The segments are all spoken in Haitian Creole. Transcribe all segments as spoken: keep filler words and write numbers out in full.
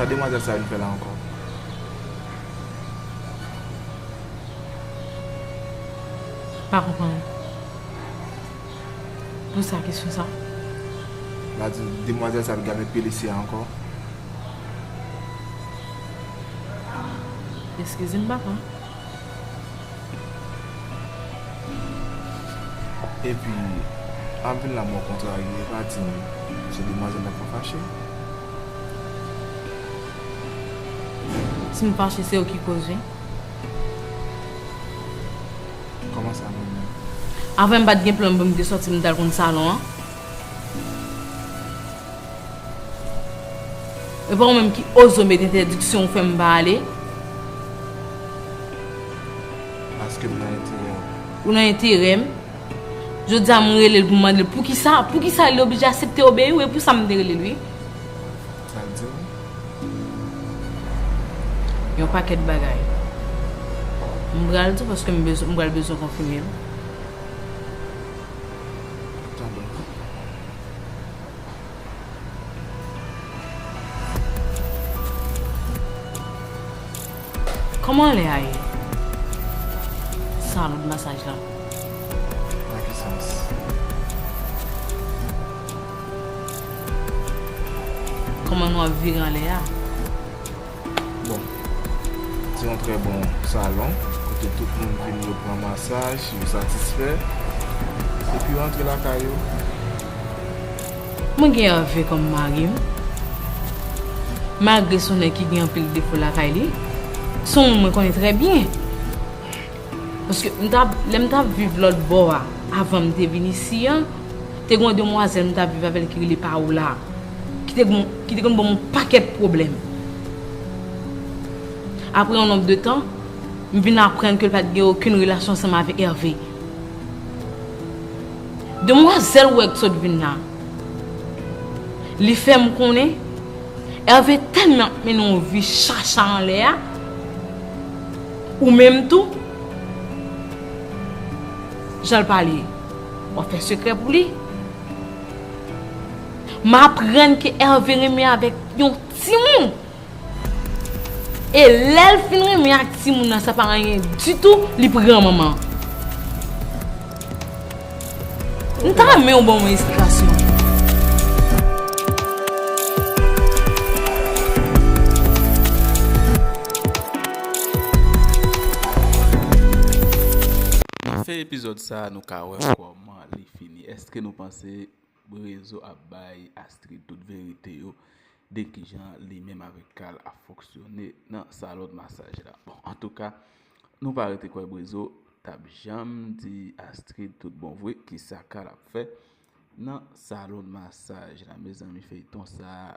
Sa demwazèl sa vin fè la ankò? Pa konprann. Pou sa kesyon sa? La di demwazèl sa vin gade pye lise a ankò. Eskize m, papa. Epi, anpil la mwen kontrarye, pa di m se demwazèl la k fè fache. Si m fache, se ou ki koz wi. Kòman sa mwen menm? Avan m pa t gen plan pou m te sòti m t al konn salon an. E pa ou menm ki oze w met entèdiksyon ou fè m pa ale. Paske m nan enterè w. Ou nan enterè m. Jodi a m rele l pou m mande l poukisa, poukisa li oblije aksepte obeyi w, e pou sa m te rele l wi. Sa l di w? Yon pakèt bagay. M pral di w paske m bezwen, m pral bezwen konfime l. Tande. Kòman lè a ye? Salon de masaj la. Nan ki sans? Kòman nou ap vire anlè a? Bon, se yon trè bon salon kote tout moun vin yo pran masaj, yo satisfè, epi yo antre lakay yo. Mwen gen Hervé kòm mari m. Malgre se yon nèg ki gen anpil defo lakay li, se yon moun mwen konnen trè byen. Paske m t ap, lè m t ap viv lòt bò a, avan m te vin isi a, te gen yon demwazèl m t ap viv avè l ki rele Paola, ki te, ki te konn ban m yon pakèt pwoblèm. Apre yon nonb de tan, m vin aprann ke l pa t gen okenn relasyon ansanm avèk Hervé. Demwazèl ou wè k sot vin la, li fè m konnen Hervé tèlman ap mennen yon vi chacha anlè a, ou menm tou, jan l pale, w ap fè sekrè pou li. M aprann ke Hervé renmen avèk yon timoun. E lè l fin renmen ak timoun nan, sa pa anyen ditou, li pran manman. M ta renmen w ban mwen esplikasyon. Nan fen epizòd sa, nou ka wè kòman li fini. Èske nou panse Brezo ap bay Astrid tout verite yo de kijan li menm avèk Carl ap fonksyone nan salon de masaj la? Bon, antouka, nou pa rete kwè Brezo t ap janm di Astrid tout bon vre kisa Carl ap fè nan salon de masaj la. Mezanmi, feyton sa,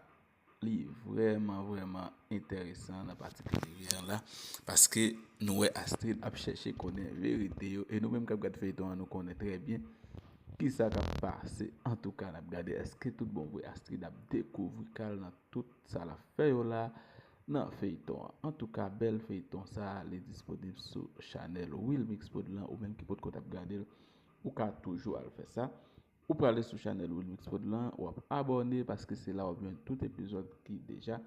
li vrèman, vrèman enteresan nan pati premye an la, paske nou wè Astrid ap chèche konnen verite yo, e nou menm k ap gad feyton an, nou konnen trè byen kisa k ap pase. Antouka, n ap gade èske tout bon vre Astrid ap dekouvri Carl nan tout sa l ap fè yo la nan feyton an. Antouka, bèl feyton sa, li disponib sou chanèl Wilmix Prod lan, ou menm ki potko t ap gade l, ou ka toujou al fè sa. Ou prale sou chanèl Wilmix Prod lan, w ap abòne, paske se la w ap jwenn tout epizòd ki deja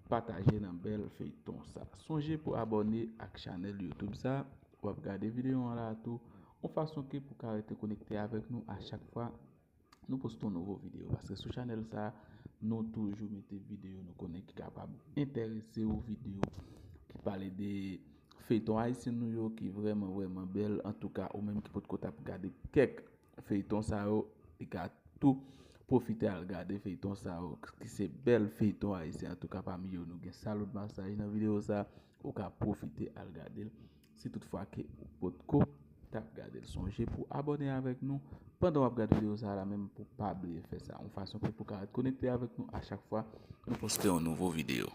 pataje nan bèl feyton sa. Sonje pou abòne ak chanèl YouTube sa, w ap gade videyo an la tou, yon fason ke pou ka rete konekte avèk nou a chak fwa nou poste yon nouvo videyo, paske sou chanèl sa, nou toujou mete videyo nou konnen ki kapab enterese w, videyo ki pale de feyton ayisyen nou yo ki vrèman, vrèman bèl. Antouka, ou menm ki potko t ap gade kèk feyton sa yo, li ka tou pwofite al gade feyton sa yo, ki se bèl feyton ayisyen. Antouka, pami yo, nou gen Salon de Masaj nan videyo sa, ou ka pwofite al gade l, si toutfwa ke ou potko t ap gade l. Sonje pou abòne avèk nou pandan w ap gade videyo sa la, menm pou pa bliye fè sa. Yon fason pou, pou ka ret konekte avèk nou a chak fwa nou poste yon nouvo videyo.